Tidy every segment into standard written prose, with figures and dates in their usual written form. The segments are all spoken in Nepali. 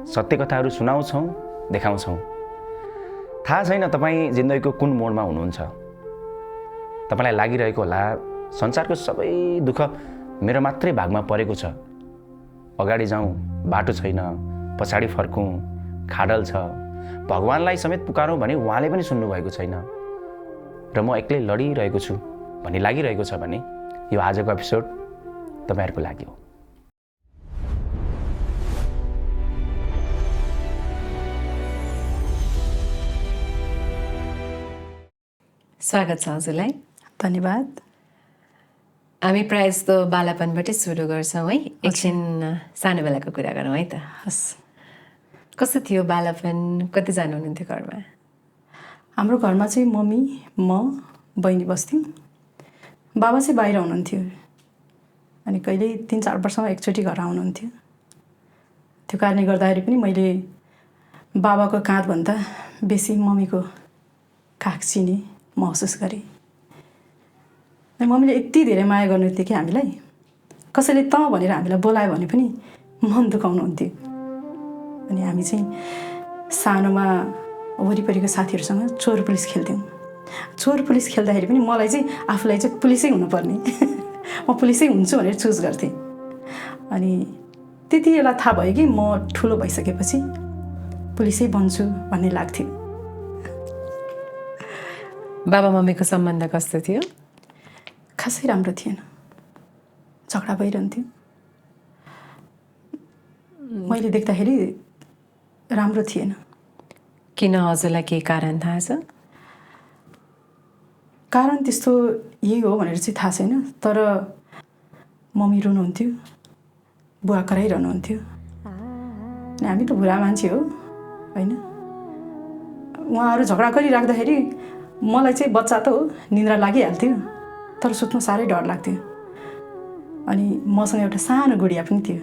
सत्य कथाहरू सुनाउँछौँ, देखाउँछौँ। थाहा छैन तपाईँ जिन्दगीको कुन मोडमा हुनुहुन्छ। तपाईँलाई लागिरहेको होला संसारको सबै दुःख मेरो मात्रै भागमा परेको छ। अगाडि जाउँ बाटो छैन, पछाडि फर्कौँ खाडल छ, भगवानलाई समेत पुकारौँ भने उहाँले पनि सुन्नुभएको छैन र म एक्लै लडिरहेको छु भन्ने लागिरहेको छ भने यो आजको एपिसोड तपाईँहरूको लागि हो। स्वागत छ हजुरलाई। धन्यवाद। हामी प्रायः जस्तो बालापनबाटै सुरु गर्छौँ है। एकछिन सानो बेलाको कुरा गरौँ है त। हस्। कस्तो थियो बालापन? कतिजना हुनुहुन्थ्यो घरमा? हाम्रो घरमा चाहिँ मम्मी, म, बहिनी बस्थ्यौँ। बाबा चाहिँ बाहिर हुनुहुन्थ्यो अनि कहिल्यै 3-4 वर्षमा एकचोटि घर आउनुहुन्थ्यो। त्यो कारणले गर्दाखेरि पनि मैले बाबाको काँधभन्दा बेसी मम्मीको काख चिने, महसुस गरेँ। मम्मीले यति धेरै माया गर्नुहुन्थ्यो कि हामीलाई, कसैले तँ भनेर हामीलाई बोलायो भने पनि मन दुखाउनुहुन्थ्यो। अनि हामी चाहिँ सानोमा वरिपरिको साथीहरूसँग चोर पुलिस खेल्थ्यौँ। चोर पुलिस खेल्दाखेरि पनि मलाई चाहिँ आफूलाई चाहिँ पुलिसै हुनुपर्ने म पुलिसै हुन्छु भनेर चुज गर्थेँ। अनि त्यति बेला थाहा भयो कि म ठुलो भइसकेपछि पुलिसै बन्छु भन्ने लाग्थ्यो। बाबा मम्मीको सम्बन्ध कस्तो थियो? खासै राम्रो थिएन, झगडा भइरहन्थ्यो। मैले देख्दाखेरि राम्रो थिएन। किन? हजुरलाई केही कारण थाहा छ? कारण त्यस्तो यही हो भनेर चाहिँ थाहा छैन, तर मम्मी रुनुहुन्थ्यो, बुवा कराइरहनुहुन्थ्यो। अनि हामी त बुढा मान्छे हो होइन। उहाँहरू झगडा गरिराख्दाखेरि मलाई चाहिँ बच्चा त हो, निन्द्रा लागिहाल्थ्यो, तर सुत्नु साह्रै डर लाग्थ्यो। अनि मसँग एउटा सानो गुडिया पनि थियो।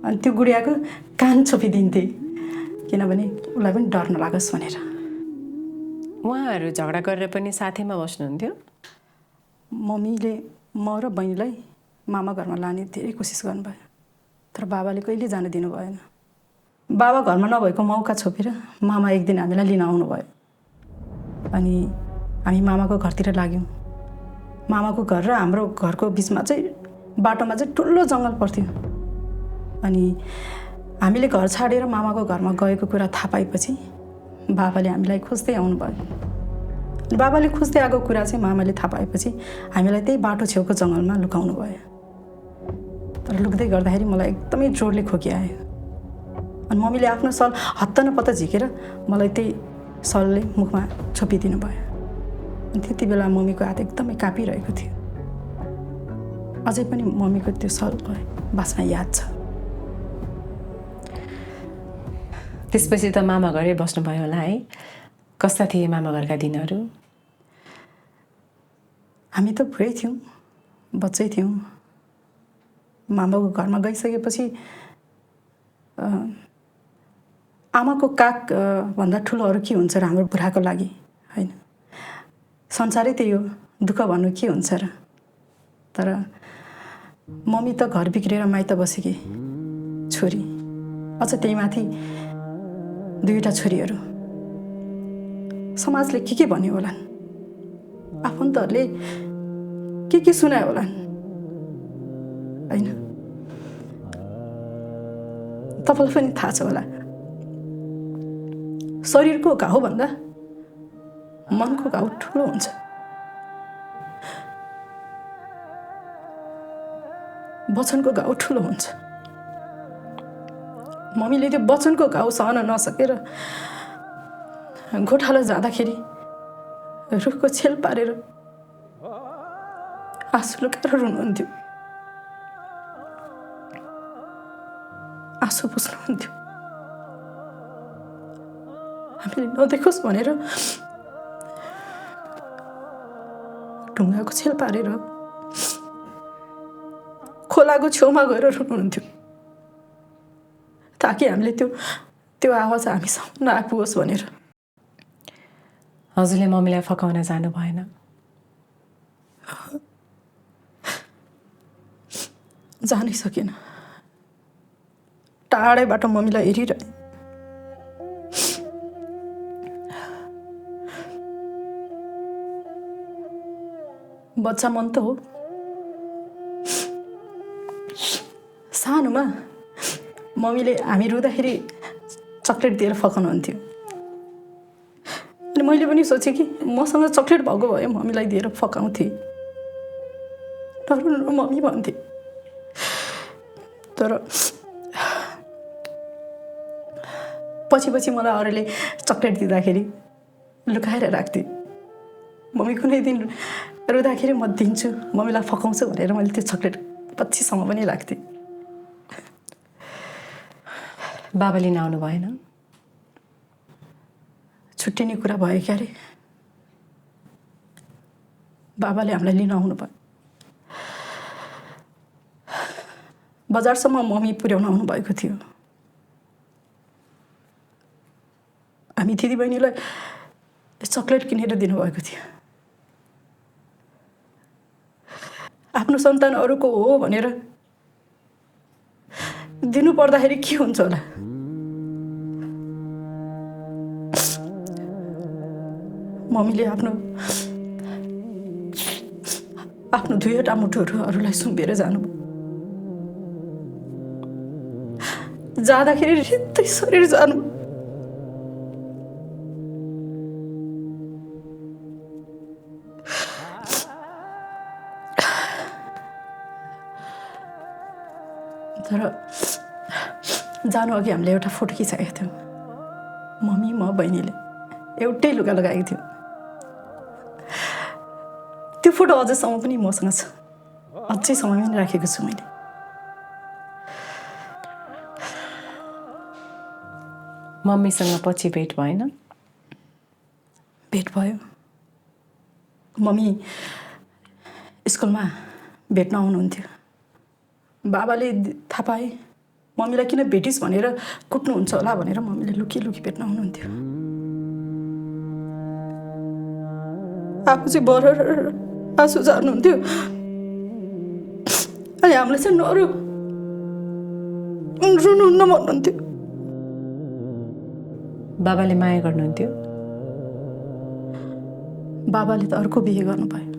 अनि त्यो गुडियाको कान छोपिदिन्थेँ किनभने उसलाई पनि डर नलागोस् भनेर। उहाँहरू झगडा गरेर पनि साथैमा बस्नुहुन्थ्यो? मम्मीले म र बहिनीलाई मामा घरमा लाने धेरै कोसिस गर्नुभयो, तर बाबाले कहिले जान दिनु भएन। बाबा घरमा नभएको मौका छोपेर मामा एक दिन हामीलाई लिन आउनुभयो। अनि हामी मामाको घरतिर लाग्यौँ। मामाको घर र हाम्रो घरको बिचमा चाहिँ बाटोमा चाहिँ ठुलो जङ्गल पर्थ्यो। अनि हामीले घर छाडेर मामाको घरमा गएको कुरा थाहा पाएपछि बाबाले हामीलाई खोज्दै आउनुभयो। बाबाले खोज्दै आएको कुरा चाहिँ मामाले थाहा पाएपछि हामीलाई त्यही बाटो छेउको जङ्गलमा लुकाउनु भयो। तर लुक्दै गर्दाखेरि मलाई एकदमै जोडले खोकी आयो। अनि मम्मीले आफ्नो सल हत्त नपत्त झिकेर मलाई त्यही सलले मुखमा छोपिदिनु भयो। अनि त्यति बेला मम्मीको हात एकदमै काँपिरहेको थियो। अझै पनि मम्मीको त्यो सलको बास्ना याद छ। त्यसपछि त मामा घरै बस्नुभयो होला है। कस्ता थिए मामा घरका दिनहरू? हामी त बुढै थियौँ, बच्चै थियौँ। मामाको घरमा गइसकेपछि आमाको काख भन्दा ठुलो अरू के हुन्छ र हाम्रो बुढाको लागि होइन। संसारै त्यही हो, दुःख भन्नु के हुन्छ र। तर मम्मी त घर बिग्रेर माइत बसेकी छोरी, अझ त्यही माथि 2टा छोरीहरू। समाजले के भन्यो होलान्, आफन्तहरूले के सुनायो होलान् होइन। तपाईँलाई पनि थाहा छ होला, शरीरको घाउ भन्दा मनको घाउ ठुलो हुन्छ। वचनको घाउ ठुलो हुन्छ। मम्मीले त्यो वचनको घाउ सहन नसकेर गोठालो जाँदाखेरि रुखको छेल पारेर आँसु लुकाएर रुनुहुन्थ्यो, आँसु पुस्नुहुन्थ्यो। हामीले नदेखोस् भनेर ढुङ्गाको छेल पारेर खोलाको छेउमा गएर रुनुहुन्थ्यो, ताकि हामीले त्यो आवाज हामीसम्म नआइपुगोस् भनेर। हजुरले मम्मीलाई फकाउन जानु भएन? जानै सकेन। टाढैबाट मम्मीलाई हेरिरहे। बच्चा मन त हो। सानोमा मम्मीले हामी रुँदाखेरि चक्लेट दिएर फकाउनुहुन्थ्यो। अनि मैले पनि सोचेँ कि मसँग चक्लेट भएको भए मम्मीलाई दिएर फकाउँथेँ। नरुनु मम्मी भन्थे। तर पछि मलाई अरूले चक्लेट दिँदाखेरि लुकाएर राख्थेँ। मम्मी कुनै दिन रुँदाखेरि म दिन्छु, मम्मीलाई फकाउँछु भनेर मैले त्यो चक्लेट पछिसम्म पनि राख्थेँ। बाबाले नआउनु भएन? छुट्टिने कुरा भयो क्या अरे। बाबाले हामीलाई लिन आउनु भयो। बजारसम्म मम्मी पुर्याउन आउनु भएको थियो। हामी दिदीबहिनीलाई चक्लेट किनेर दिनुभएको थियो। आफ्नो सन्तान अरूको हो भनेर दिनु पर्दाखेरि के हुन्छ होला? मम्मीले आफ्नो 2वटा मुठोहरू अरूलाई सुम्पिएर जानुभयो। जाँदाखेरि रित्तै शरीर जानु। तर जानु अघि हामीले एउटा फोटो खिचाएको थियौँ। मम्मी म बहिनीले एउटै लुगा लगाएको थियो। त्यो फोटो अझैसम्म पनि मसँग छ। अझैसम्म पनि राखेको छु मैले। मम्मीसँग पछि भेट भएन? भेट भयो। मम्मी स्कुलमा भेट्न आउनुहुन्थ्यो। बाबाले थाहा पाए मम्मीलाई किन भेटिस् भनेर कुट्नुहुन्छ होला भनेर मम्मीले लुकी भेट्न आउनुहुन्थ्यो। आफू चाहिँ बरर आँसु झार्नुहुन्थ्यो। अनि हामीलाई चाहिँ नरु रुनुहुन्न भन्नुहुन्थ्यो। बाबाले माया गर्नुहुन्थ्यो? बाबाले त अर्को बिहे गर्नुभयो।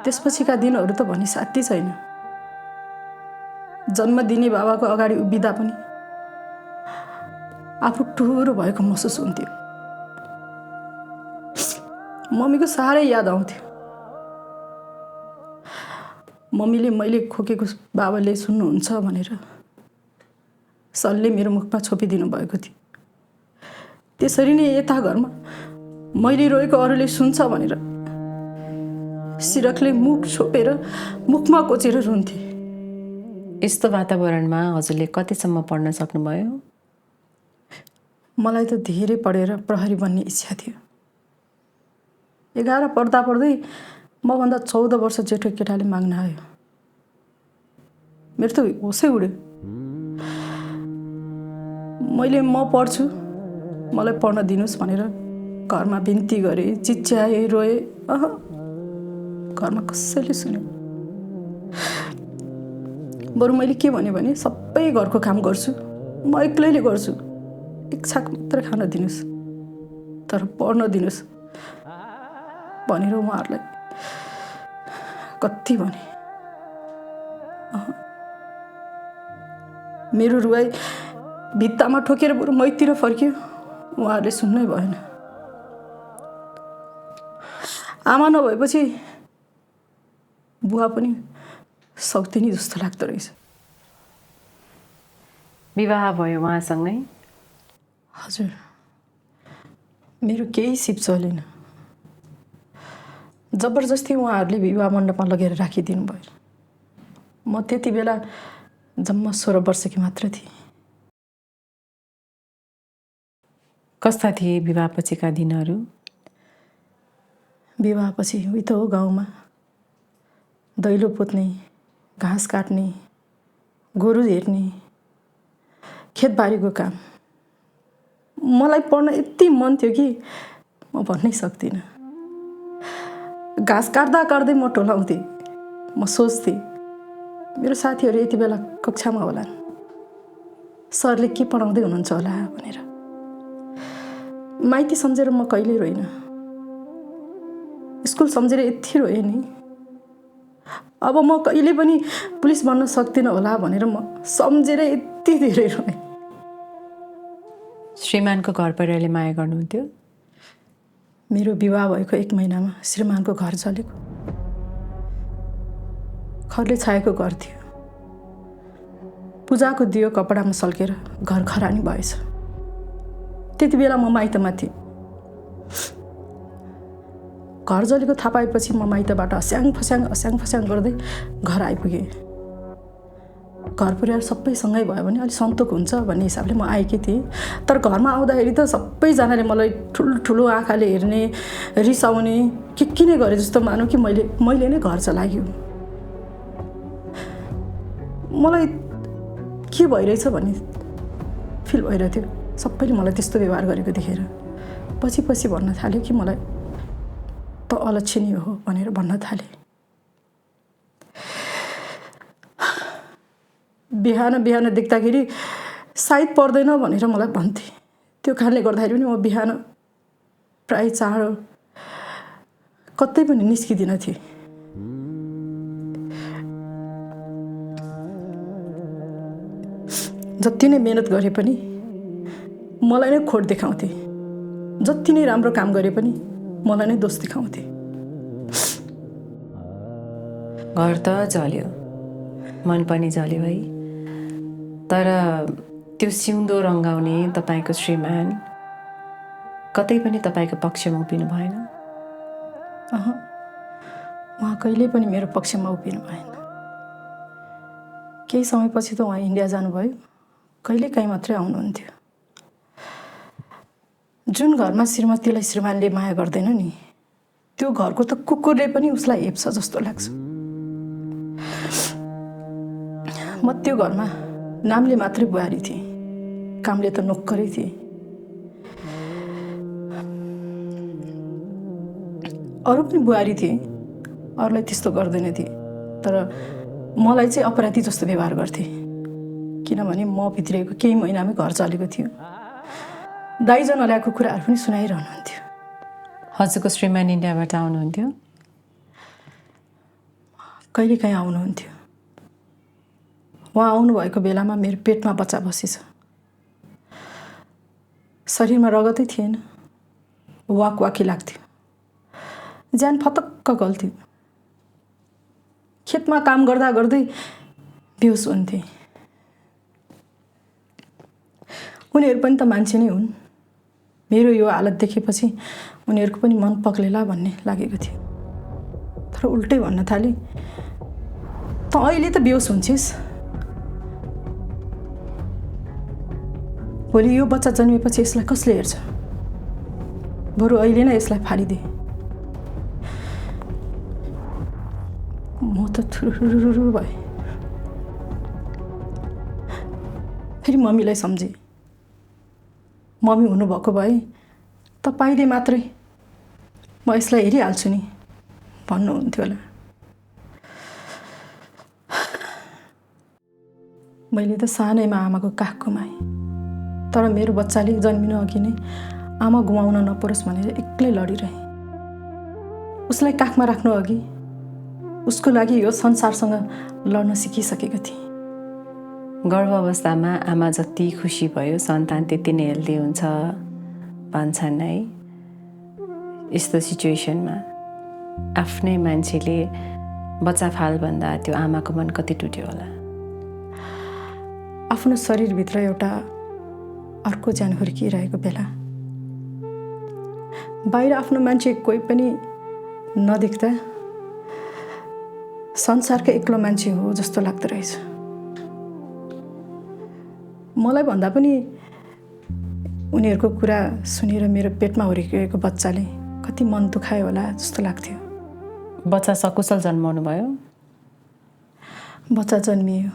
त्यसपछिका दिनहरू त भनी साथी छैन। जन्म दिने बाबाको अगाडि उभिँदा पनि आफू टुहुरो भएको महसुस हुन्थ्यो। मम्मीको साह्रै याद आउँथ्यो। मम्मीले मैले खोकेको बाबाले सुन्नुहुन्छ भनेर सल्ले मेरो मुखमा छोपिदिनु भएको थियो। त्यसरी नै यता घरमा मैले रोएको अरूले सुन्छ भनेर सिरकले मुख छोपेर मुखमा कोचेर रुन्थे। यस्तो वातावरणमा हजुरले कतिसम्म पढ्न सक्नुभयो? मलाई त धेरै पढेर प्रहरी बन्ने इच्छा थियो। 11 पढ्दा पढ्दै मभन्दा 14 वर्ष जेठो केटाले माग्न आयो। मेरो त होसै उड्यो। मैले म पढ्छु, मलाई पढ्न दिनुहोस् भनेर घरमा बिन्ती गरेँ, चिच्याएँ, रोएँ। घरमा कसैले सुन्यो। बरु मैले के भने सबै घरको काम गर्छु, म एक्लैले गर्छु, एक छाक मात्र खान दिनुहोस्, तर पढ्न दिनुहोस् भनेर उहाँहरूलाई कति भने। मेरो रुवाई भित्तामा ठोकेर बरु मैतिर फर्कियो। उहाँहरूले सुन्नै भएन। आमा नभएपछि बुवा पनि सक्दिनी जस्तो लाग्दो रहेछ। विवाह भयो उहाँसँगै? हजुर, मेरो केही सिप चलेन। जबरजस्ती उहाँहरूले विवाह मण्डपमा लगेर राखिदिनु भयो। म त्यति बेला जम्मा 16 वर्षकी मात्र थिएँ। कस्ता थिए विवाहपछिका दिनहरू? विवाहपछि उही त हो, गाउँमा दैलो पोत्ने, घाँस काट्ने, गोरु हेर्ने, खेतबारीको काम। मलाई पढ्न यति मन थियो कि म भन्नै सक्दिनँ। घाँस काट्दै म टोलाउँथेँ। म सोच्थेँ मेरो साथीहरू यति बेला कक्षामा होलान्, सरले के पढाउँदै हुनुहुन्छ होला भनेर। माइती सम्झेर म कहिल्यै रोइनँ। स्कुल स्कुल सम्झेर यति रोएँ नि। अब म कहिले पनि पुलिस बन्न सक्दिनँ होला भनेर म सम्झेर यति धेरै रोएँ। श्रीमानको घर परिवारले माया गर्नुहुन्थ्यो? मेरो विवाह भएको 1 महिनामा श्रीमानको घर जलेको। खरले छाएको घर थियो। पूजाको दियो कपडामा सल्केर घर खरानी भएछ। त्यति बेला म माइतमा थिएँ। घर जलेको थाहा पाएपछि म माइतबाट अस्याङ फस्याङ गर्दै घर आइपुगेँ। घर परिवार सबै सँगै भयो भने अलिक सन्तोक हुन्छ भन्ने हिसाबले म आएकी थिएँ। तर घरमा आउँदाखेरि त सबैजनाले मलाई ठुलो आँखाले हेर्ने, रिसाउने, के नै गरे जस्तो मानौँ कि मैले नै घर चलाग्यो। मलाई के भइरहेछ भन्ने फिल भइरहेको थियो। सबैले मलाई त्यस्तो व्यवहार गरेको देखेर पछि भन्न थाल्यो कि मलाई त अलक्षणीय हो भनेर भन्न थाले। बिहान देख्दाखेरि सायद पर्दैन भनेर मलाई भन्थे। त्यो कारणले गर्दाखेरि पनि म बिहान प्राय चाँडो कतै पनि निस्किदिन थिएँ। जति नै मेहनत गरे पनि मलाई नै खोट देखाउँथे। जति नै राम्रो काम गरे पनि मलाई नै दोष देखाउँथे। घर त जल्यो, मन पनि जल्यो है। तर त्यो सिउँदो रङ्गाउने तपाईँको श्रीमान कतै पनि तपाईँको पक्षमा उभिनु भएन? उहाँ कहिल्यै पनि मेरो पक्षमा उभिनु भएन। केही समयपछि त उहाँ इन्डिया जानुभयो। कहिलेकाहीँ मात्रै आउनुहुन्थ्यो। जुन घरमा श्रीमतीलाई श्रीमानले माया गर्दैन नि, त्यो घरको त कुकुरले पनि उसलाई हेप्छ जस्तो लाग्छ। म त्यो घरमा नामले मात्रै बुहारी थिएँ, कामले त नोकरै थिएँ। अरू पनि बुहारी थिए, अरूलाई त्यस्तो गर्दैन थिए। तर मलाई चाहिँ अपराधी जस्तो व्यवहार गर्थे। किनभने म भित्रिएको केही महिनामै घर चलेको थियो। दाइजन ल्याएको कुराहरू पनि सुनाइरहनुहुन्थ्यो। हजुरको श्रीमान इन्डियाबाट आउनुहुन्थ्यो? कहिलेकाहीँ आउनुहुन्थ्यो। उहाँ आउनुभएको बेलामा मेरो पेटमा बच्चा बसेछ। शरीरमा रगतै थिएन। वाकी लाग्थ्यो। ज्यान फतक्क गल्थ्यो। खेतमा काम गर्दा गर्दै बेहोस हुन्थे। उनीहरू पनि त मान्छे नै हुन्। मेरो यो हालत देखेपछि उनीहरूको पनि मन पग्लेला भन्ने लागेको थियो। तर उल्टै भन्न थाले, त अहिले त बेहोस हुन्छेस्, भोलि यो बच्चा जन्मेपछि यसलाई कसले हेर्छ? बरु अहिले नै यसलाई फालिदे। म त थुरुरु भएँ। फेरि मम्मीलाई सम्झेँ। मम्मी हुनुभएको भए तपाईँले मात्रै म यसलाई हेरिहाल्छु नि भन्नुहुन्थ्यो होला। मैले त सानैमा आमाको काख गुमाएँ। तर मेरो बच्चाले जन्मिनु अघि नै आमा गुमाउन नपरोस् भनेर एक्लै लडिरहेँ। उसलाई काखमा राख्नु अघि उसको लागि यो संसारसँग लड्न सिकिसकेको थिएँ। गर्भ अवस्थामा आमा जति खुसी भयो सन्तान त्यति नै हेल्दी हुन्छ भन्छन् है। यस्तो सिचुएसनमा आफ्नै मान्छेले बच्चा फाल भन्दा त्यो आमाको मन कति टुट्यो होला? आफ्नो शरीरभित्र एउटा अर्को ज्यान हुर्किरहेको बेला बाहिर आफ्नो मान्छे कोही पनि नदेख्दा संसारको एक्लो मान्छे हो जस्तो लाग्दो रहेछ। मलाई भन्दा पनि उनीहरूको कुरा सुनेर मेरो पेटमा हुर्किएको बच्चाले कति मन दुखायो होला जस्तो लाग्थ्यो। बच्चा सकुशल जन्माउनु भयो? बच्चा जन्मियो।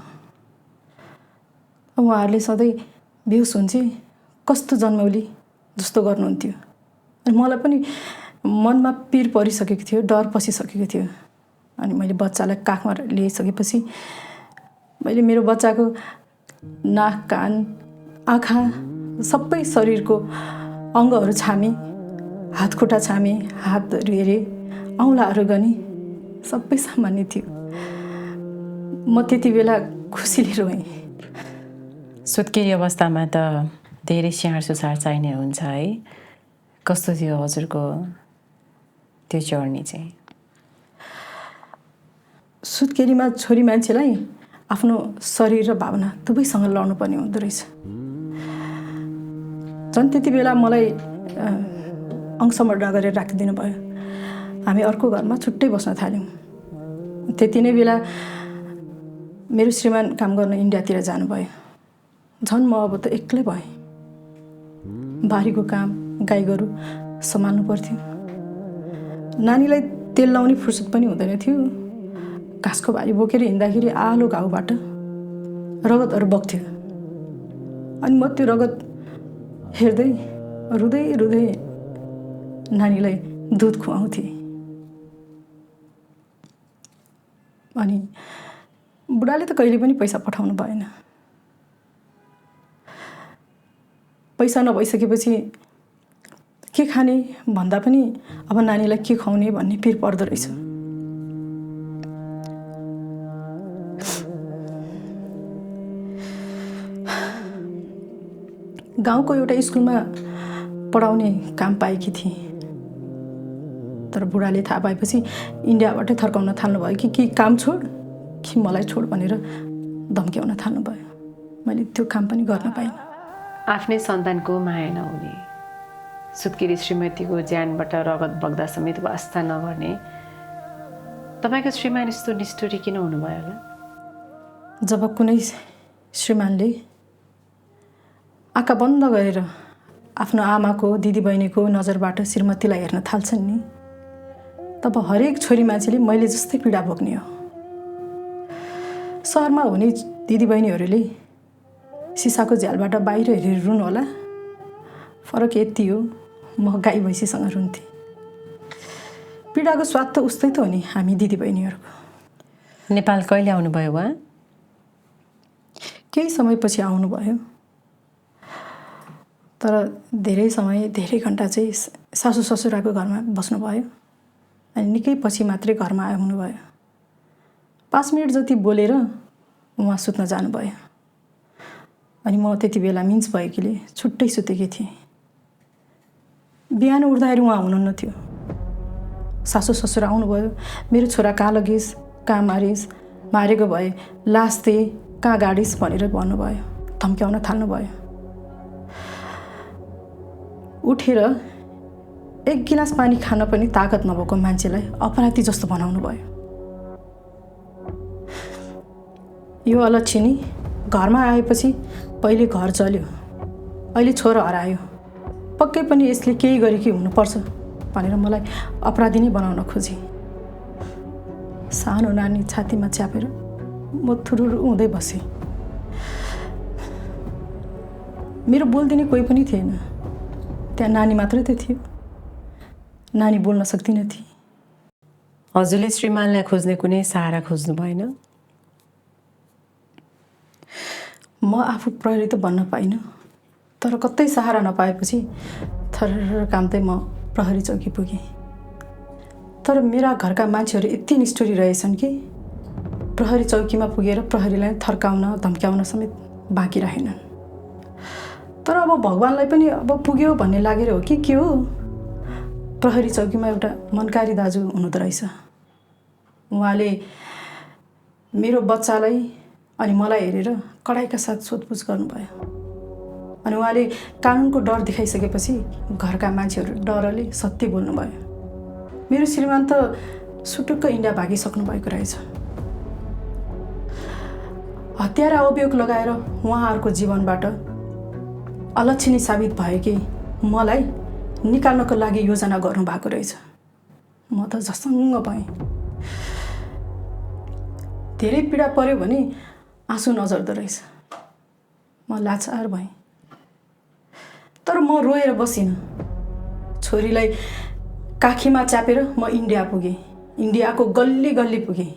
उहाँहरूले सधैँ बेहोस हुन्छ कस्तो जन्मौली जस्तो गर्नुहुन्थ्यो। अनि मलाई पनि मनमा पिर परिसकेको थियो, डर पसिसकेको थियो। अनि मैले बच्चालाई काखमा ल्याइसकेपछि मैले मेरो बच्चाको नाक, कान, आँखा सबै शरीरको अङ्गहरू छामेँ, हात खुट्टा छामेँ, हातहरू हेरेँ, औँलाहरू गनी सबै सामान्य थियो। म त्यति बेला खुसीले रोएँ। सुत्केरी अवस्थामा त धेरै स्याहार सुसार चाहिने हुन्छ है। कस्तो थियो हजुरको त्यो जर्नी चाहिँ? सुत्केरीमा छोरी मान्छेलाई आफ्नो शरीर र भावना दुवैसँग लड्नुपर्ने हुँदो रहेछ। झन् त्यति बेला मलाई अंशमर्डा गरेर राखिदिनु भयो। हामी अर्को घरमा छुट्टै बस्न थाल्यौँ। त्यति नै बेला मेरो श्रीमान काम गर्न इन्डियातिर जानुभयो। झन् म अब त एक्लै भएँ। बारीको काम, गाई गोरु सम्हाल्नु पर्थ्यो। नानीलाई तेल लाउने फुर्सद पनि हुँदैन थियो। घाँसको भारी बोकेर हिँड्दाखेरि आलो घाउबाट रगतहरू बग्थ्यो। अनि म त्यो रगत हेर्दै रुँदै रुँदै नानीलाई दुध खुवाउँथेँ। अनि बुढाले त कहिले पनि पैसा पठाउनु भएन। पैसा नभइसकेपछि के खाने भन्दा पनि अब नानीलाई के खुवाउने भन्ने पिर पर्दो रहेछ। गाउँको एउटा स्कुलमा पढाउने काम पाएकी थिएँ। तर बुढाले थाहा पाएपछि इन्डियाबाटै थर्काउन थाल्नुभयो कि काम छोड कि मलाई छोड भनेर धम्क्याउन थाल्नुभयो। मैले त्यो काम पनि गर्न पाइनँ। आफ्नै सन्तानको माया नहुने, सुत्केरी श्रीमतीको ज्यानबाट रगत बग्दा समेत वास्ता नगर्ने तपाईँको श्रीमान यस्तो निष्ठुरी किन हुनुभयो होला? जब कुनै श्रीमानले आँखा बन्द गरेर आफ्नो आमाको, दिदीबहिनीको नजरबाट श्रीमतीलाई हेर्न थाल्छन् नि, तब हरेक छोरी मान्छेले मैले जस्तै पीडा भोग्ने हो। सहरमा हुने दिदीबहिनीहरूले सिसाको झ्यालबाट बाहिर हेरेर रुनु होला। फरक यति हो, म गाई भैँसीसँग रुन्थेँ। पीडाको स्वाद त उस्तै त हो नि हामी दिदीबहिनीहरूको। नेपाल कहिले आउनुभयो उहाँ? केही समयपछि आउनुभयो। तर धेरै समय, धेरै घन्टा चाहिँ सासू ससुराको घरमा बस्नुभयो। अनि निकै पछि मात्रै घरमा आउनुभयो। 5 मिनट जति बोलेर उहाँ सुत्न जानुभयो। अनि म त्यति बेला मिन्स भएकीले छुट्टै सुतेकी थिएँ। बिहान उठ्दाखेरि उहाँ हुनुहुन्न थियो। सासू ससुरा आउनुभयो। मेरो छोरा कहाँ लगिस्, कहाँ मारिस्, मारेको भए लास दे, कहाँ गाडिस् भनेर भन्नुभयो। धम्क्याउन थाल्नुभयो। उठेर एक गिलास पानी खान पनि ताकत नभएको मान्छेलाई अपराधी जस्तो बनाउनु भयो। यो अलक्षिणी घरमा आएपछि पहिले घर चल्यो, अहिले छोरो हरायो। पक्कै पनि यसले केही गरेकी हुनुपर्छ भनेर मलाई अपराधी नै बनाउन खोजे। सानो नानी छातीमा च्यापेर म थुरुरु हुँदै बसेँ। मेरो बोल्दिने कोही पनि थिएन। त्यहाँ नानी मात्रै त थियो। नानी बोल्न सक्दिनथी। हजुरले श्रीमानलाई खोज्ने कुनै सहारा खोज्नु भएन? म आफू प्रहरी त बन्न पाइनँ। तर कतै सहारा नपाएपछि थर कामदै म प्रहरी चौकी पुगेँ। तर मेरा घरका मान्छेहरू यति निष्ठुरी रहेछन् कि प्रहरी चौकीमा पुगेर प्रहरीलाई थर्काउन, धम्क्याउन समेत बाँकी रहेनन्। तर अब भगवान्लाई पनि अब पुग्यो भन्ने लागेर हो कि के हो, प्रहरी चौकीमा एउटा मनकारी दाजु हुनुहुँदो रहेछ। उहाँले मेरो बच्चालाई अनि मलाई हेरेर कडाइका साथ सोधपुछ गर्नुभयो। अनि उहाँले कानुनको डर देखाइसकेपछि घरका मान्छेहरू डरले सत्य बोल्नुभयो। मेरो श्रीमान त सुटुक्क इन्डिया भागिसक्नु भएको रहेछ। हत्या र अभियोग लगाएर उहाँहरूको जीवनबाट अलक्षिणी साबित भयो कि मलाई निकाल्नको लागि योजना गर्नु भएको रहेछ। म त झसङ्ग भएँ। धेरै पीडा पर्यो भने आँसु नझर्दो रहेछ। म लाचार भएँ। तर म रोएर बसिनँ। छोरीलाई काखीमा च्यापेर म इन्डिया पुगेँ। इन्डियाको गल्ली गल्ली पुगेँ।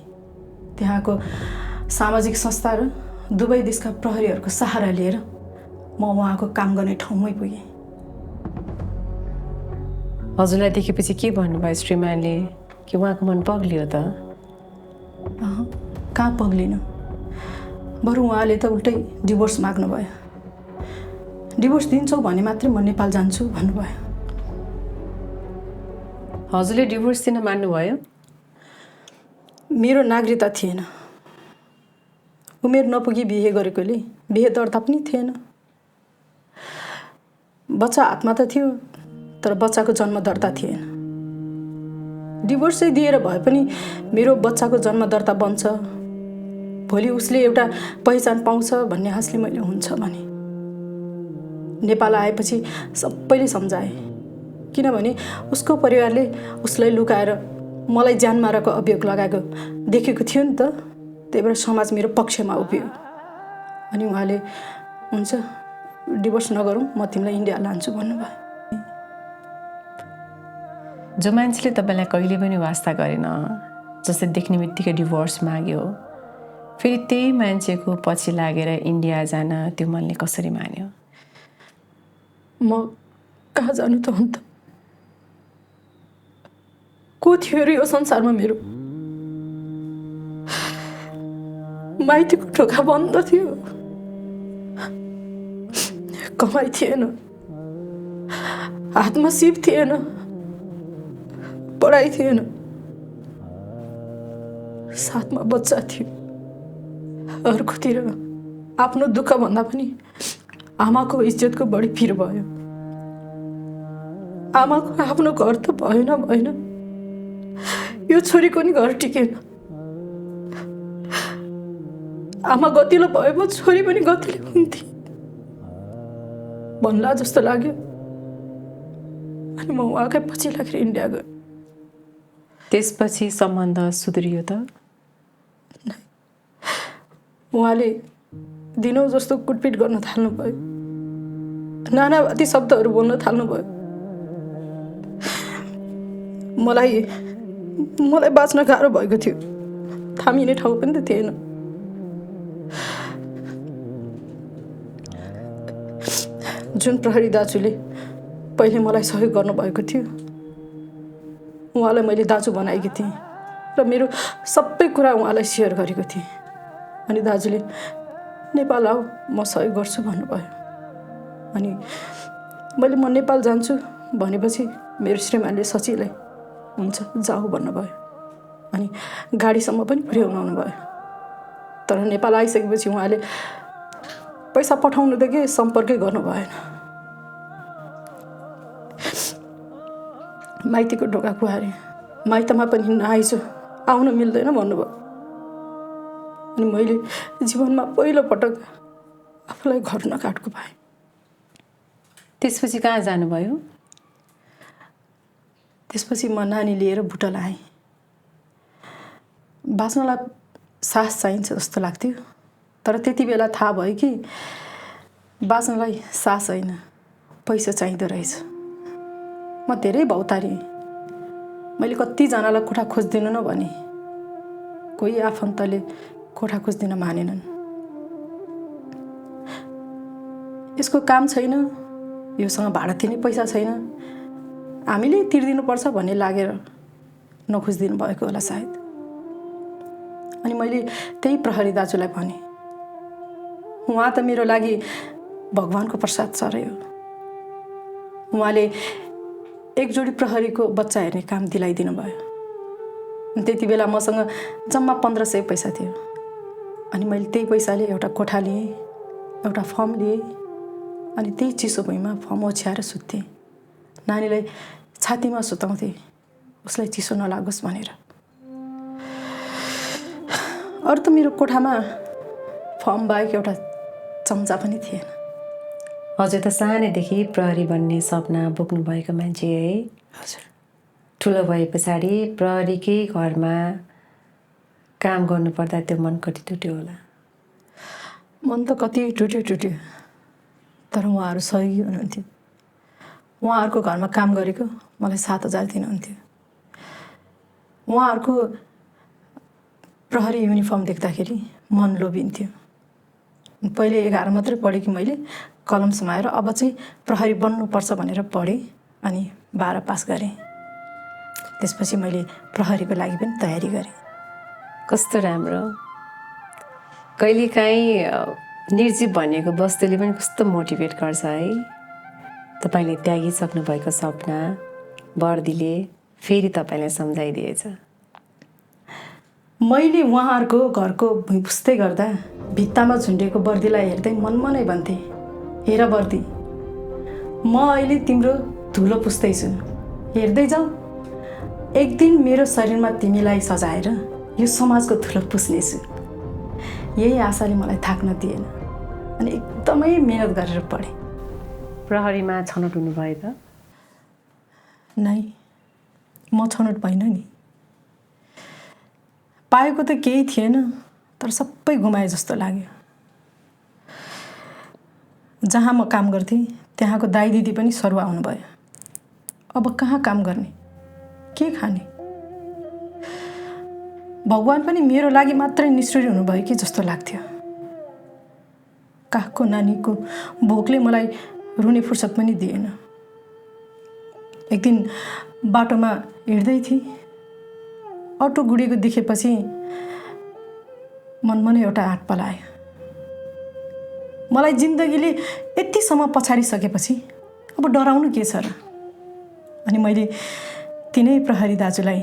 त्यहाँको सामाजिक संस्था र दुवै देशका प्रहरीहरूको सहारा लिएर म उहाँको काम गर्ने ठाउँमै पुगेँ। हजुरलाई देखेपछि के भन्नुभयो श्रीमानले? कि उहाँको मन पग्लियो त? कहाँ पग्लिनु, बरु उहाँले त उल्टै डिभोर्स माग्नुभयो। डिभोर्स दिन्छौ भने मात्रै म नेपाल जान्छु भन्नुभयो। हजुरले डिभोर्स दिन मान्नुभयो? मेरो नागरिकता थिएन, उमेर नपुगी बिहे गरेकोले बिहे दर्ता पनि थिएन। बच्चा हातमा त थियो तर बच्चाको जन्म दर्ता थिएन। डिभोर्स चाहिँ दिएर भए पनि मेरो बच्चाको जन्म दर्ता बन्छ, भोलि उसले एउटा पहिचान पाउँछ भन्ने आशले मैले हुन्छ भने। नेपाल आएपछि सबैले सम्झाए, किनभने उसको परिवारले उसलाई लुकाएर मलाई ज्यान माराको अभियोग लगाएको देखेको थियो नि त। त्यही भएर समाज मेरो पक्षमा उभियो। अनि उहाँले हुन्छ डिभोर्स नगरौँ, म तिमीलाई इन्डिया लान्छु भन्नुभयो। जो मान्छेले तपाईँलाई कहिले पनि वास्ता गरेन, जस्तै देख्ने बित्तिकै डिभोर्स माग्यो, फेरि त्यही मान्छेको पछि लागेर इन्डिया जान त्यो मनले कसरी मान्यो? म कहाँ जानु त हुन त? को थियो अरे यो संसारमा मेरो? माइतीको ढोका बन्द थियो, कमाइ थिएन, हातमा सिप थिएन, पढाइ थिएन, साथमा बच्चा थियो। अर्कोतिर आफ्नो दुःख भन्दा पनि आमाको इज्जतको बढी पिर भयो। आमाको आफ्नो घर त भएन, यो छोरीको नि घर टिकेन। आमा गतिलो भए पो छोरी पनि गतिलो हुन्थे भन्ला जस्तो लाग्यो। अनि म उहाँकै पछि लागेर इन्डिया गएँ। त्यसपछि सम्बन्ध सुध्रियो त? उहाँले दिनौँ जस्तो कुटपिट गर्न थाल्नुभयो, नानावाती शब्दहरू बोल्न थाल्नुभयो। मलाई बाँच्न गाह्रो भएको थियो, थामिने ठाउँ पनि त थिएन। जुन प्रहरी दाजुले पहिले मलाई सहयोग गर्नुभएको थियो, उहाँलाई मैले दाजु बनाएकी थिएँ र मेरो सबै कुरा उहाँलाई सेयर गरेको थिएँ। अनि दाजुले नेपाल आऊ, म सहयोग गर्छु भन्नुभयो। अनि मैले म नेपाल जान्छु भनेपछि मेरो श्रीमानले सचिवलाई हुन्छ जाऊ भन्नुभयो। अनि गाडीसम्म पनि पुर्याउनु भयो। तर नेपाल आइसकेपछि उहाँले पैसा पठाउनुदेखि सम्पर्कै गर्नु भएन। माइतीको ढोका कुहारे, माइतमा पनि नआइज, आउन मिल्दैन भन्नुभयो। अनि मैले जीवनमा पहिलोपटक आफूलाई घर नकाटको पाएँ। त्यसपछि कहाँ जानुभयो? त्यसपछि म नानी लिएर भुटान आएँ। बाँच्नलाई साहस चाहिन्छ जस्तो लाग्थ्यो, तर त्यति बेला थाहा भयो कि बाँच्नलाई साहस होइन, पैसा चाहिँदो रहेछ। म धेरै भौतारिएँ। मैले कतिजनालाई कोठा खोजिदिनु न भने, कोही आफन्तले कोठा खोजिदिन मानेनन्। यसको काम छैन, योसँग भाडा तिर्ने पैसा छैन, हामीले तिर्दिनुपर्छ भन्ने लागेर नखोजिदिनु भएको होला सायद। अनि मैले त्यही प्रहरी दाजुलाई भने, उहाँ त मेरो लागि भगवानको प्रसाद चढ्यो। उहाँले एक जोडी प्रहरीको बच्चा हेर्ने काम दिलाइदिनु भयो। त्यति बेला मसँग जम्मा 1500 पैसा थियो। अनि मैले त्यही पैसाले एउटा कोठा लिएँ, एउटा फर्म लिएँ। अनि त्यही चिसो भुइँमा फर्म ओछ्याएर सुत्थेँ। नानीलाई छातीमा सुताउँथेँ, उसलाई चिसो नलागोस् भनेर। अरू त मेरो कोठामा फर्म बाहेक एउटा चम्चा पनि थिएन। हजुर त सानैदेखि प्रहरी बन्ने सपना बोक्नुभएको मान्छे है? हजुर। ठुलो भए पछाडि प्रहरीकै घरमा काम गर्नुपर्दा त्यो मन कति टुट्यो होला? मन त कति टुट्यो, तर उहाँहरू सहयोगी हुनुहुन्थ्यो। उहाँहरूको घरमा काम गरेको मलाई 7000 दिनुहुन्थ्यो। उहाँहरूको प्रहरी युनिफर्म देख्दाखेरि मन लोभिन्थ्यो। पहिले 11 मात्रै पढेँ कि मैले कलम समाएर अब चाहिँ प्रहरी बन्नुपर्छ भनेर पढेँ। अनि 12 पास गरेँ। त्यसपछि मैले प्रहरीको लागि पनि तयारी गरेँ। कस्तो राम्रो। कहिलेकाहीँ निर्जीव भनेको वस्तुले पनि कस्तो मोटिभेट गर्छ है। तपाईँले त्यागिसक्नु भएको सपना बर्दीले फेरि तपाईँलाई सम्झाइदिएछ। मैले उहाँहरूको घरको भुइँ पुस्दै गर्दा भित्तामा झुन्डेको बर्दीलाई हेर्दै मनमा नै भन्थेँ, हेर बर्दी, म अहिले तिम्रो धुलो पुस्दैछु, हेर्दै जाऊ। एक दिन मेरो शरीरमा तिमीलाई सजाएर यो समाजको धुलो पुस्नेछु। यही आशाले मलाई थाक्न दिएन अनि एकदमै मेहनत गरेर पढेँ। प्रहरीमा छनौट हुनुभयो त? नै, म छनौट भइनँ नि। पाएको त केही थिएन, तर सबै गुमाए जस्तो लाग्यो। जहाँ म काम गर्थेँ त्यहाँको दाइ दिदी पनि सरुवा आउनुभयो। अब कहाँ काम गर्ने, के खाने? भगवान पनि मेरो लागि मात्रै निष्ठुरी हुनुभयो कि जस्तो लाग्थ्यो। काखको नानीको भोकले मलाई रुने फुर्सद पनि दिएन। एक दिन बाटोमा हिँड्दै थिएँ, अटो गुडेको देखेपछि मनमा नै एउटा आँट पलायो। मलाई जिन्दगीले यतिसम्म पछाडिसकेपछि अब डराउनु के छ र? अनि मैले तिनै प्रहरी दाजुलाई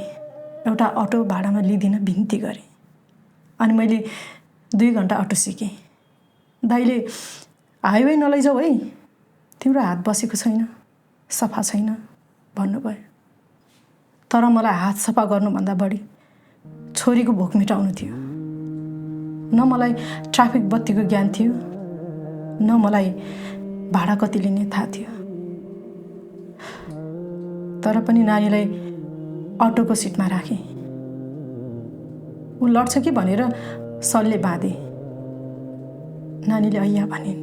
एउटा अटो भाडामा लिइदिन बिन्ती गरेँ। अनि मैले 2 घन्टा अटो सिकेँ। दाइले हाइवे नलैजाऊ है, तिम्रो हात बसेको छैन, सफा छैन भन्नुभयो। तर मलाई हात सफा गर्नुभन्दा बढी छोरीको भोक मेटाउनु थियो। न मलाई ट्राफिक बत्तीको ज्ञान थियो, न मलाई भाडा कति लिने थाहा थियो। तर पनि नानीलाई अटोको सिटमा राखेँ। ऊ लड्छ कि भनेर सलले बाँधेँ। नानीले ऐया भनिन्।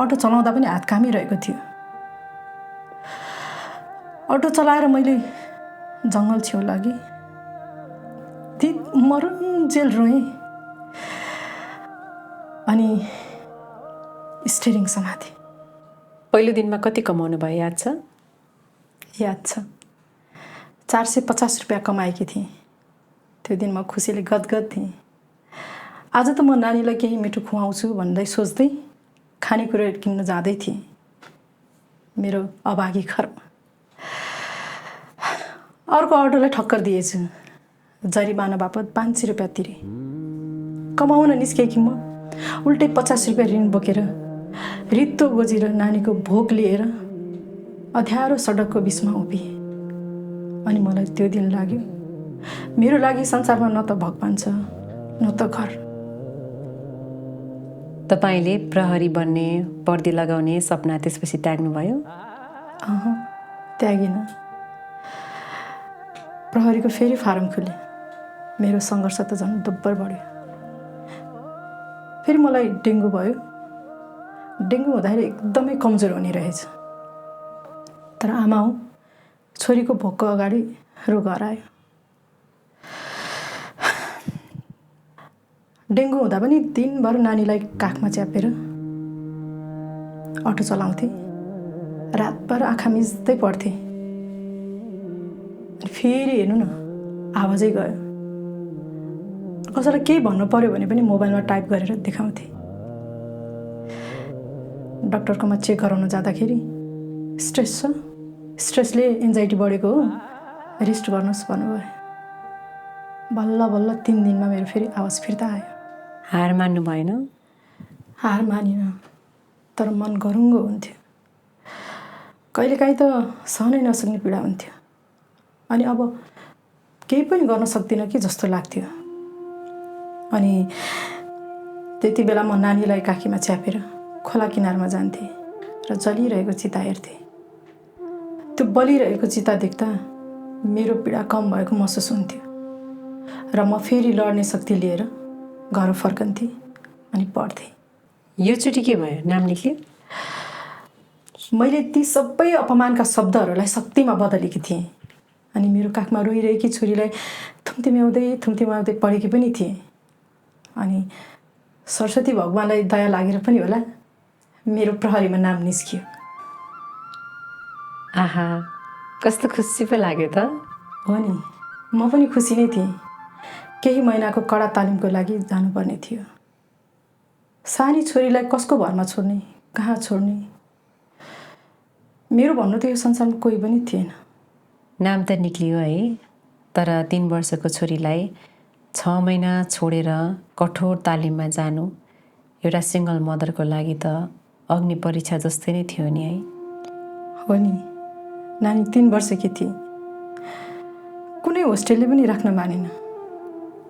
अटो चलाउँदा पनि हात कामिरहेको थियो। अटो चलाएर मैले जङ्गल छेउ लगेँ। ती मरुन्जेल रोएँ अनि स्टियरिङ समातेँ। पहिलो दिनमा कति कमाउनु भयो याद छ? याद छ, 450 रुपियाँ कमाएकी थिएँ। त्यो दिन म खुसीले गदगद थिएँ। आज त म नानीलाई केही मिठो खुवाउँछु भन्दै सोच्दै खानेकुरा किन्न जाँदै थिएँ मेरो अभागी घरमा। अर्को अटोलाई ठक्कर दिएछु। जरिमाना बापत 500 रुपियाँ तिरेँ। कमाउन निस्केकी म उल्टै 50 रुपियाँ ऋण बोकेर रित्तो गोजी र नानीको भोक लिएर अँध्यारो सडकको बिचमा उभिएँ। अनि मलाई त्यो दिन लाग्यो, मेरो लागि संसारमा न त भगवान छ, न त घर। तपाईँले प्रहरी बन्ने, वर्दी लगाउने सपना त्यसपछि त्याग्नुभयो? त्यागिन। प्रहरीको फेरि फारम खुले। मेरो सङ्घर्ष त झन् दोब्बर बढ्यो। फेरि मलाई डेङ्गु भयो। डेङ्गु हुँदाखेरि एकदमै कमजोर हुने रहेछ। तर आमा हो, छोरीको भोकको अगाडि रोग हरायो। डेङ्गु हुँदा पनि दिनभर नानीलाई काखमा च्यापेर अटो चलाउँथेँ। रातभर आँखा मिच्दै पढ्थेँ। फेरि हेर्नु न, आवाजै गयो। कसैलाई केही भन्नु पर्यो भने पनि मोबाइलमा टाइप गरेर देखाउँथेँ। डक्टरकोमा चेक गराउन जाँदाखेरि स्ट्रेस छ, स्ट्रेसले एन्जाइटी बढेको हो, रेस्ट गर्नुहोस् भन्नुभयो। बल्ल बल्ल 3 दिनमा मेरो फेरि आवाज फिर्ता आयो। हार मान्नु भएन? हार मानिनँ, तर मन गरुङ्गो हुन्थ्यो। कहिलेकाहीँ त सहनै नसक्ने पीडा हुन्थ्यो। अनि अब केही पनि गर्न सक्दिनँ कि जस्तो लाग्थ्यो। अनि त्यति बेला म नानीलाई काखीमा च्यापेर खोला किनारमा जान्थेँ र जलिरहेको चिता हेर्थेँ। त्यो बलिरहेको चिता देख्दा मेरो पीडा कम भएको महसुस हुन्थ्यो र म फेरि लड्ने शक्ति लिएर घर फर्कन्थेँ अनि पढ्थेँ। योचोटि के भयो? नाम लेख्यो? मैले ती सबै अपमानका शब्दहरूलाई शक्तिमा बदलेकी थिएँ। अनि मेरो काखमा रोइरहेकी छोरीलाई थुम्तिम्याउँदै पढेकी पनि थिएँ। अनि सरस्वती भगवानलाई दया लागेर पनि होला मेरो प्रहरीमा नाम निस्कियो। आहा कस्तो खुसी पो लाग्यो त। हो नि, म पनि खुसी नै थिएँ। केही महिनाको कडा तालिमको लागि जानुपर्ने थियो। सानी छोरीलाई कसको भरमा छोड्ने, कहाँ छोड्ने, मेरो भन्नु त यो संसारमा कोही पनि थिएन। नाम त निक्लियो है, तर 3 वर्षको छोरीलाई 6 महिना छोडेर कठोर तालिममा जानु एउटा सिङ्गल मदरको लागि त अग्नि परीक्षा जस्तै नै थियो नि है। हो नि, नानी 3 वर्षकी थिए। कुनै होस्टेलले पनि राख्न मानेन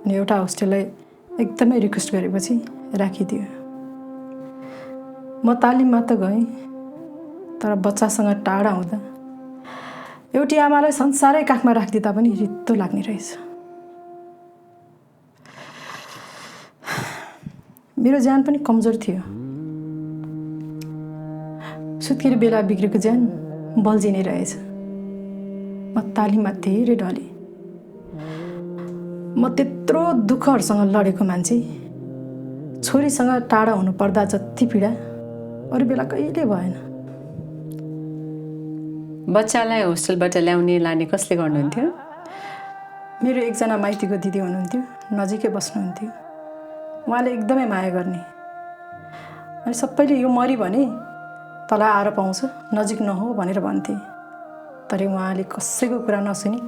अनि एउटा होस्टेललाई एकदमै रिक्वेस्ट गरेपछि राखिदियो। म तालिममा त गएँ, तर बच्चासँग टाढा हुँदा एउटी आमालाई संसारै काखमा राखिदिँदा पनि रित्तो लाग्ने रहेछ। मेरो ज्यान पनि कमजोर थियो। सुत्केरी बेला बिग्रेको ज्यान बल्झिने रहेछ। म तालिममा धेरै ढलेँ। म त्यत्रो दुःखहरूसँग लडेको मान्छे छोरीसँग टाढा हुनु पर्दा जति पीडा अरू बेला कहिले भएन। बच्चालाई होस्टेलबाट ल्याउने लाने कसले गर्नुहुन्थ्यो? मेरो एकजना माइतीको दिदी हुनुहुन्थ्यो, नजिकै बस्नुहुन्थ्यो। उहाँले एकदमै माया गर्ने अनि सबैले यो मरी भने तल आएर पाउँछ, नजिक नहो भनेर भन्थे। तर उहाँले कसैको कुरा नसुनी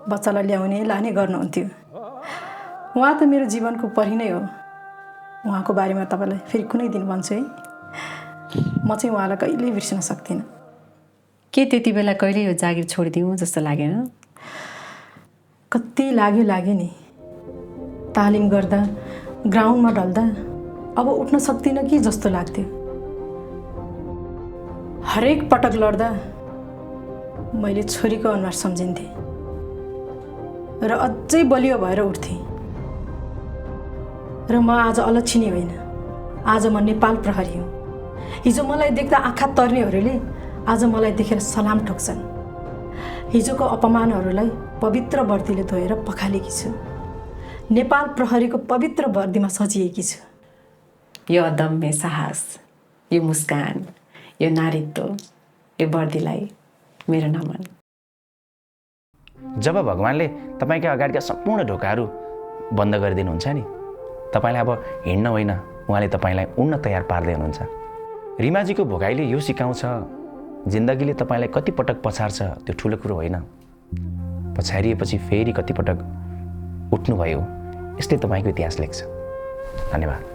बच्चालाई ल्याउने लाने गर्नुहुन्थ्यो। उहाँ त मेरो जीवनको परी नै हो। उहाँको बारेमा तपाईँलाई फेरि कुनै दिन भन्छु है। म चाहिँ उहाँलाई कहिल्यै बिर्सन सक्दिनँ। के त्यति बेला कहिले यो जागिर छोडिदिउँ जस्तो लागेन? कति लाग्यो नि। तालिम गर्दा ग्राउन्डमा ढल्दा अब उठ्न सक्दिनँ कि जस्तो लाग्थ्यो। हरेक पटक लड्दा मैले छोरीको अनुहार सम्झिन्थेँ र अझै बलियो भएर उठ्थेँ। र म आज अलक्षिणी होइन, आज म नेपाल प्रहरी हुँ। हिजो मलाई देख्दा आँखा तर्नेहरूले आज मलाई देखेर सलाम ठोक्छन्। हिजोको अपमानहरूलाई पवित्र वर्दीले धोएर पखालेकी छु। नेपाल प्रहरीको पवित्र वर्दीमा सजिएकी छु। यो अदम्य साहस, यो मुस्कान, यो नारीत्व, यो वर्दीलाई मेरो नमन। जब भगवान्ले तपाईँका अगाडिका सम्पूर्ण ढोकाहरू बन्द गरिदिनुहुन्छ नि, तपाईँलाई अब हिँड्न होइन, उहाँले तपाईँलाई उड्न तयार पार्दै हुनुहुन्छ। रिमाजीको भोगाइले यो सिकाउँछ, जिन्दगीले तपाईँलाई कति पटक पछार्छ त्यो ठुलो कुरो होइन, पछारिएपछि फेरि कति पटक उठ्नुभयो यसले तपाईँको इतिहास लेख्छ। धन्यवाद।